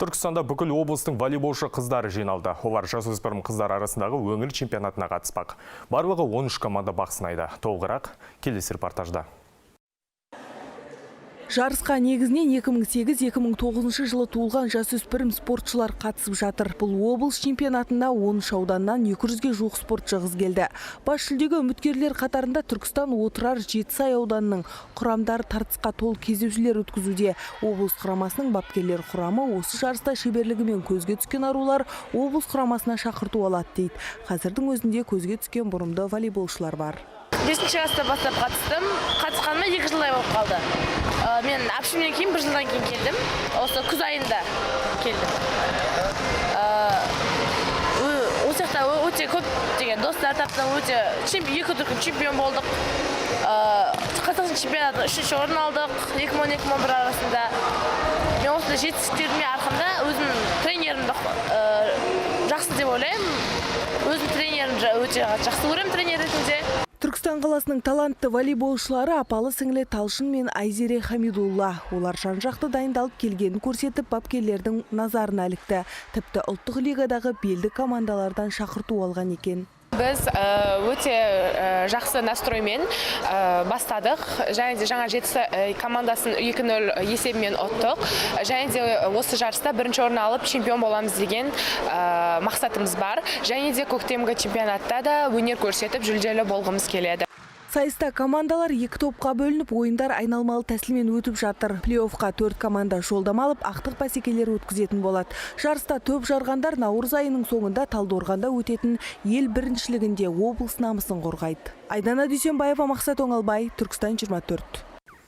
Түркістанда бүкіл облыстың волейболшы қыздары жиналды. Олар жасөспірім қыздар арасындағы өңір чемпионатына қатыспақ. Барлығы 13 команда бақ сынайды. Толығырақ келесі репортажда. Жарысқа негізінен 2008-2009 жылы туылған жасөспірім спортшылар қатысып жатыр. Бұл облыс чемпионатына 13 ауданнан 200-ге жуық спортшы қыз келді. Бас жүлдеге үміткерлер қатарында Түркістан, Отырар, Жетісай ауданының құрамдары тартысқа толы кездесулер өткізуде. Облыс құрамасының бапкерлер құрамы осы жарыста шеберлігімен көзге түскен арулар облыс құрамасына шақырту алады дейді. Қазірдің өзінде көзге түскен бұрымды волейболшылар бар. Бесінші класста бастап қатыстым. Қатысқаныма 2 жылдай болып қалды. Мен әпшемнен кейін бір жылдан кейін келдім. Осы күз айында келдім. Осы жақта өте көп деген достар таптым. Өте екі дүркін чемпион болдық. Қазақстан чемпионатында үшінші орын алдық 2010-2011 арасында. Мен осындай жетістіктеріме арқамда өзім тренерімді жақсы деп ойлаймын. Өзім тренерімді өте жақсы көремін тренер ретінде. Түркістан қаласының талантты волейболшылары апалы сіңлі Талшын мен Айзере Хамидулла. Олар жан-жақты дайындалып келгенін көрсетіп, бапкерлердің назарына ілікті. Тіпті ұлттық лигадағы белді командалардан шақырту алған екен. Біз өте жақсы настроймен бастадық және де жаңа Жетісай командасын 2-0 есебімен ұттық және де осы жарыста бірінші орын алып, чемпион боламыз деген мақсатымыз бар және де көктемгі чемпионатта да өнер көрсетіп, жүлделі болғымыз келеді. Сайыста командалар екі топқа бөлініп, ойындар айналмалы тәсілмен өтіп жатыр. Плей-оффқа төрт команда жолдама алып, ақтық бәсекелер өткізетін болады. Жарыста топ жарғандар наурыз айының соңында Талдықорғанда өтетін ел біріншілігінде облыс намысын қорғайды. Айдана Дүйсенбаева, Мақсат Оңалбай, Түркістан 24.